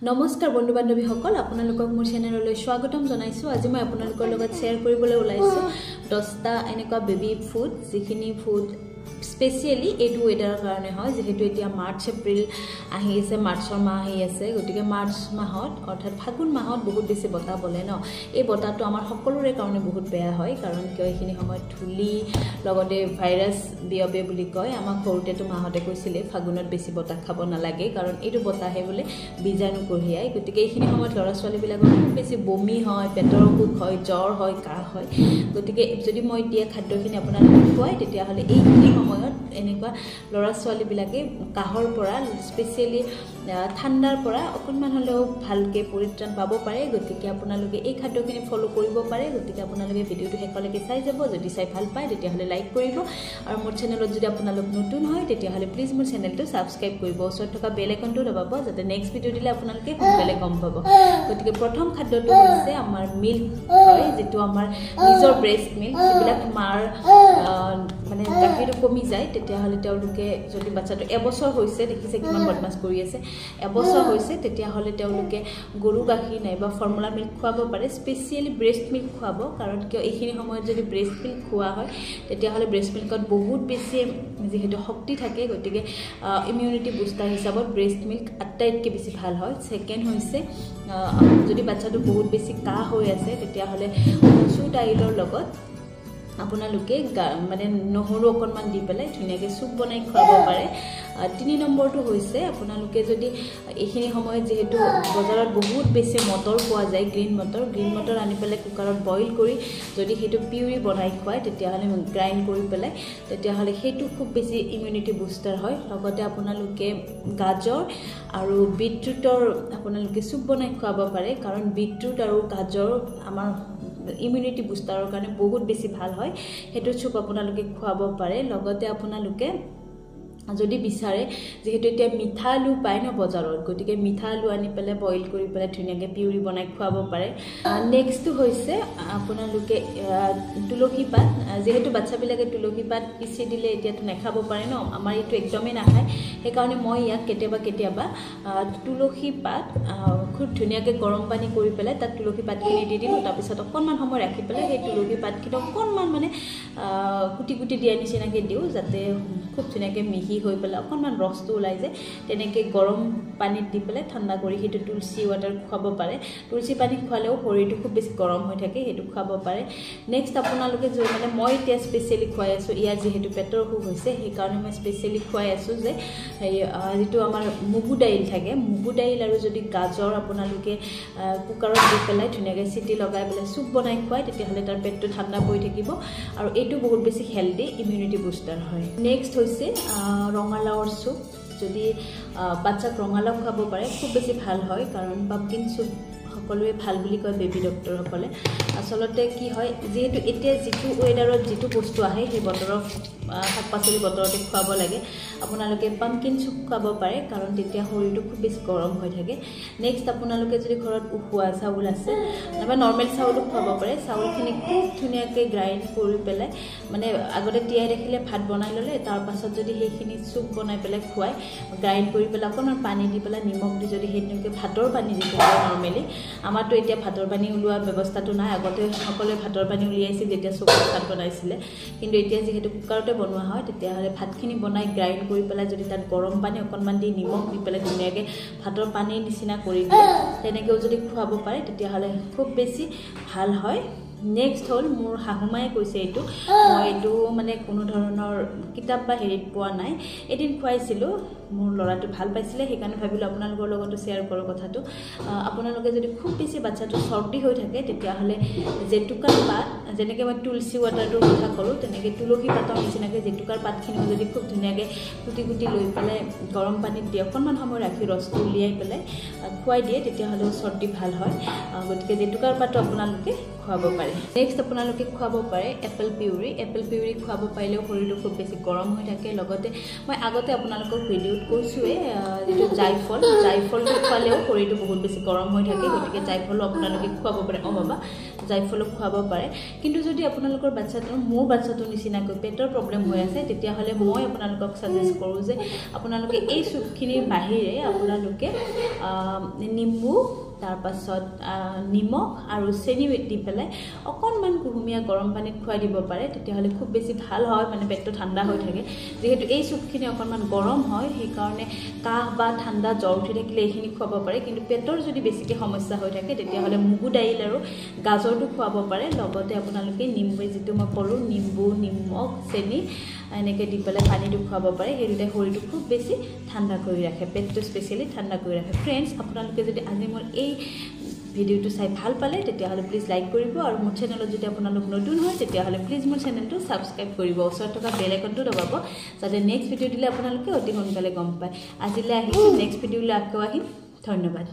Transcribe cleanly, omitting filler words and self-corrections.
নমস্কাৰ বন্ধু বান্ধৱীসকল, আপোনালোকক মোৰ চেনেললৈ স্বাগতম জনাইছোঁ। আজি মই আপোনালোকৰ লগত শ্বেয়াৰ কৰিবলৈ ওলাইছোঁ 10টা এনেকুৱা বেবী ফুড, যিখিনি ফুড স্পেচিয়েলি এইটো ৱেডাৰৰ কাৰণে হয়। যিহেতু এতিয়া মাৰ্চ এপ্ৰিল আহি আছে, মাৰ্চৰ মাহ আহি আছে, গতিকে মাৰ্চ মাহত অৰ্থাৎ ফাগুন মাহত বহুত বেছি বতাহ বলে ন। এই বতাহটো আমাৰ সকলোৰে কাৰণে বহুত বেয়া হয়, কাৰণ কিয় এইখিনি সময়ত ধূলি লগতে ভাইৰাছ বিয়পে বুলি কয়। আমাক সৰুতেতো মাহঁতে কৈছিলে ফাগুনত বেছি বতাহ খাব নালাগে, কাৰণ এইটো বতাহে বোলে বীজাণু কঢ়িয়ায়। গতিকে এইখিনি সময়ত ল'ৰা ছোৱালীবিলাকৰ খুব বেছি বমি হয়, পেটৰ অসুখ হয়, জ্বৰ হয়, কাহ হয়। গতিকে যদি মই দিয়া খাদ্যখিনি আপোনালোকে খুৱায়, তেতিয়াহ'লে এইখিনি সময়ত এনেকুৱা ল'ৰা ছোৱালীবিলাকে কাহৰ পৰা, স্পেচিয়েলি ঠাণ্ডাৰ পৰা অকণমান হ'লেও ভালকৈ পৰিত্ৰাণ পাব পাৰে। গতিকে আপোনালোকে এই খাদ্যখিনি ফ'ল' কৰিব পাৰে। গতিকে আপোনালোকে ভিডিঅ'টো শেষলৈকে চাই যাব। যদি চাই ভাল পায় তেতিয়াহ'লে লাইক কৰিব, আৰু মোৰ চেনেলত যদি আপোনালোক নতুন হয় তেতিয়াহ'লে প্লিজ মোৰ চেনেলটো ছাবস্ক্ৰাইব কৰিব, ওচৰত থকা বেল আইকনটো দবাব, যাতে নেক্সট ভিডিঅ' দিলে আপোনালোকে সোনকালে গম পাব। গতিকে প্ৰথম খাদ্যটো হৈছে আমাৰ মিল্ক হয়, যিটো আমাৰ নিজৰ ব্ৰেষ্ট মিল্ক। যিবিলাক মাৰ মানে গাখীৰটো কমি যায়, তেতিয়াহ'লে তেওঁলোকে যদি বাচ্ছাটো এবছৰ হৈছে, দেখিছে কিমান বদমাছ কৰি আছে, এবছৰ হৈছে তেতিয়াহ'লে তেওঁলোকে গৰু গাখীৰ নাইবা ফৰ্মুলা মিল্ক খুৱাব পাৰে। স্পেচিয়েলি ব্ৰেষ্ট মিল্ক খুৱাব, কাৰণ কিয় এইখিনি সময়ত যদি ব্ৰেষ্ট মিল্ক খোৱা হয় তেতিয়াহ'লে ব্ৰেষ্ট মিল্কত বহুত বেছি যিহেতু শক্তি থাকে, গতিকে ইমিউনিটি বুষ্টাৰ হিচাপত ব্ৰেষ্ট মিল্ক আটাইতকৈ বেছি ভাল হয়। ছেকেণ্ড হৈছে যদি বাচ্ছাটো বহুত বেছি কাহ হৈ আছে তেতিয়াহ'লে মচুৰ দাইলৰ লগত আপোনালোকে মানে নহৰু অকণমান দি পেলাই ধুনীয়াকৈ চুপ বনাই খুৱাব পাৰে। 3 নম্বৰটো হৈছে আপোনালোকে যদি এইখিনি সময়ত যিহেতু বজাৰত বহুত বেছি মটৰ পোৱা যায়, গ্ৰীণ মটৰ, গ্ৰীণ মটৰ আনি পেলাই কুকাৰত বইল কৰি যদি সেইটো পিউৰি বনাই খুৱায়, তেতিয়াহ'লে গ্ৰাইণ্ড কৰি পেলাই, তেতিয়াহ'লে সেইটো খুব বেছি ইমিউনিটি বুষ্টাৰ হয়। লগতে আপোনালোকে গাজৰ আৰু বিটৰুটৰ আপোনালোকে চুপ বনাই খুৱাব পাৰে, কাৰণ বিটৰুট আৰু গাজৰ আমাৰ ইমিউনিটি বুষ্টাৰৰ কাৰণে বহুত বেছি ভাল হয়। সেইটো চুপ আপোনালোকে খুৱাব পাৰে। লগতে আপোনালোকে যদি বিচাৰে, যিহেতু এতিয়া মিঠা আলু পায় ন বজাৰত, গতিকে মিঠা আলু আনি পেলাই বইল কৰি পেলাই ধুনীয়াকৈ পিউৰি বনাই খুৱাব পাৰে। নেক্সটটো হৈছে আপোনালোকে তুলসী পাত, যিহেতু বাচ্ছাবিলাকে তুলসী পাত পিচি দিলে এতিয়াতো নাখাব পাৰে ন, আমাৰ এইটো একদমেই নাখায়, সেইকাৰণে মই ইয়াক কেতিয়াবা কেতিয়াবা তুলসী পাত খুব ধুনীয়াকৈ গৰম পানী কৰি পেলাই তাত তুলসী পাতখিনি দি দিলোঁ, তাৰপিছত অকণমান সময় ৰাখি পেলাই সেই তুলসী পাতখিনি অকণমান মানে কুটি কুটি দিয়াৰ নিচিনাকৈ দিওঁ, যাতে খুব ধুনীয়াকৈ মিহি হৈ পেলাই অকণমান ৰসটো ওলাই যায়। তেনেকৈ গৰম পানীত দি পেলাই ঠাণ্ডা কৰি সেইটো তুলসী ৱাটাৰ খুৱাব পাৰে। তুলসী পানী খুৱালেও শৰীৰটো খুব বেছি গৰম হৈ থাকে, সেইটো খুৱাব পাৰে। নেক্সট আপোনালোকে মানে মই এতিয়া স্পেচিয়েলি খুৱাই আছোঁ, ইয়াৰ যিহেতু পেটৰ অসুখ হৈছে সেইকাৰণে মই স্পেচিয়েলি খুৱাই আছোঁ যে সেই যিটো আমাৰ মগু দাইল থাকে, মগু দাইল আৰু যদি গাজৰ আপোনালোকে কুকাৰত দি পেলাই ধুনীয়াকৈ চিটি লগাই পেলাই চুপ বনাই খুৱায়, তেতিয়াহ'লে তাৰ পেটটো ঠাণ্ডা পৰি থাকিব, আৰু এইটো বহুত বেছি হেল্ডি ইমিউনিটি বুষ্টাৰ হয়। নেক্সট হৈছে ৰঙালাওৰ চুপ। যদি বাচ্ছাক ৰঙালাও খুৱাব পাৰে খুব বেছি ভাল হয়, কাৰণ পাম্পকিন চুপ সকলোৱে ভাল বুলি কয় বেবী ডক্টৰসকলে। আচলতে কি হয়, যিহেতু এতিয়া যিটো ৱেডাৰত যিটো বস্তু আহে সেই বতৰৰ শাক পাচলি বতৰতে খুৱাব লাগে। আপোনালোকে পাম্পকিন চুপ খুৱাব পাৰে, কাৰণ তেতিয়া শৰীৰটো খুব বেছি গৰম হৈ থাকে। নেক্সট আপোনালোকে যদি ঘৰত উখোৱা চাউল আছে নাইবা নৰ্মেল চাউলো খুৱাব পাৰে। চাউলখিনি খুব ধুনীয়াকৈ গ্ৰাইণ্ড কৰি পেলাই মানে আগতে তিয়াই ৰাখিলে ভাত বনাই ল'লে, তাৰপাছত যদি সেইখিনি চুপ বনাই পেলাই খুৱাই গ্ৰাইণ্ড কৰি পেলাই অকণমান পানী দি পেলাই নিমখ দি যদি সেই ভাতৰ পানী যিটো কয় নৰ্মেলি, আমাৰতো এতিয়া ভাতৰ পানী ওলোৱা ব্যৱস্থাটো নাই, আগতে সকলোৱে ভাতৰ পানী উলিয়াইছিল যেতিয়া চৌকাত ভাত বনাইছিলে, কিন্তু এতিয়া যিহেতু কুকাৰতে বনোৱা হয়, তেতিয়াহ'লে ভাতখিনি বনাই গ্ৰাইণ্ড কৰি পেলাই যদি তাত গৰম পানী অকণমান দি নিমখ দি পেলাই ধুনীয়াকৈ ভাতৰ পানীৰ নিচিনা কৰি দিয়ে, তেনেকৈও যদি খুৱাব পাৰে তেতিয়াহ'লে খুব বেছি ভাল হয়। নেক্সট হ'ল মোৰ শাহুমায়ে কৈছে, এইটো মই এইটো মানে কোনো ধৰণৰ কিতাপ বা হেৰিত পোৱা নাই, এদিন খুৱাইছিলোঁ, মোৰ ল'ৰাটো ভাল পাইছিলে, সেইকাৰণে ভাবিলোঁ আপোনালোকৰ লগতো শ্বেয়াৰ কৰোঁ কথাটো। আপোনালোকে যদি খুব বেছি বাচ্ছাটো চৰ্দি হৈ থাকে তেতিয়াহ'লে জেতুকাৰ পাত, যেনেকৈ মই তুলসী ৱাটাৰটোৰ কথা ক'লোঁ, তেনেকৈ তুলসী পাতৰ নিচিনাকৈ জেতুকাৰ পাতখিনিও যদি খুব ধুনীয়াকৈ কুটি কুটি লৈ পেলাই গৰম পানীত দি অকণমান সময় ৰাখি ৰসটো উলিয়াই পেলাই খুৱাই দিয়ে, তেতিয়াহ'লেও চৰ্দি ভাল হয়। গতিকে জেতুকাৰ পাতো আপোনালোকে খুৱাব পাৰে। নেক্সট আপোনালোকে খুৱাব পাৰে এপল পিউৰি। এপল পিউৰি খুৱাব পাৰিলেও শৰীৰটো খুব বেছি গৰম হৈ থাকে। লগতে মই আগতে আপোনালোকক ভিডিঅ'ত কৈছোঁৱেই, যিটো জাইফল, জাইফলটো খুৱালেও শৰীৰটো বহুত বেছি গৰম হৈ থাকে, গতিকে জাইফলো আপোনালোকে খুৱাব পাৰে। অঁ বাবা, জাইফলো খুৱাব পাৰে। কিন্তু যদি আপোনালোকৰ বাচ্ছাটো মোৰ বাচ্ছাটোৰ নিচিনাকৈ পেটৰ প্ৰব্লেম হৈ আছে, তেতিয়াহ'লে মই আপোনালোকক ছাজেষ্ট কৰোঁ যে আপোনালোকে এই চুপখিনিৰ বাহিৰে আপোনালোকে নিম্বু, তাৰপাছত নিমখ আৰু চেনি দি পেলাই অকণমান কুহুমীয়া গৰম পানীত খুৱাই দিব পাৰে, তেতিয়াহ'লে খুব বেছি ভাল হয়, মানে পেটটো ঠাণ্ডা হৈ থাকে। যিহেতু এই চুপখিনি অকণমান গৰম হয়, সেইকাৰণে কাহ বা ঠাণ্ডা জ্বৰ উঠি থাকিলে এইখিনি খুৱাব পাৰে। কিন্তু পেটৰ যদি বেছিকৈ সমস্যা হৈ থাকে, তেতিয়াহ'লে মগু দাইল আৰু গাজৰটো খুৱাব পাৰে। লগতে আপোনালোকে নিম্বু, যিটো মই ক'লোঁ, নিম্বু, নিমখ, চেনি এনেকৈ দি পেলাই পানীটো খুৱাব পাৰে। সেই দুটাই শৰীৰটো খুব বেছি ঠাণ্ডা কৰি ৰাখে, পেটটো স্পেচিয়েলি ঠাণ্ডা কৰি ৰাখে। ফ্ৰেণ্ডছ, আপোনালোকে যদি আজি মোৰ এই ভিডিঅ'টো চাই ভাল পালে, তেতিয়াহ'লে প্লিজ লাইক কৰিব, আৰু মোৰ চেনেলত যদি আপোনালোক নতুন হয়, তেতিয়াহ'লে প্লিজ মোৰ চেনেলটো ছাবস্ক্ৰাইব কৰিব, ওচৰত থকা বেল আইকনটো দবাব, যাতে নেক্সট ভিডিঅ' দিলে আপোনালোকে অতি সোনকালে গম পায়। আজিলৈ আহিছোঁ, নেক্সট ভিডিঅ'লৈ আকৌ আহিম। ধন্যবাদ।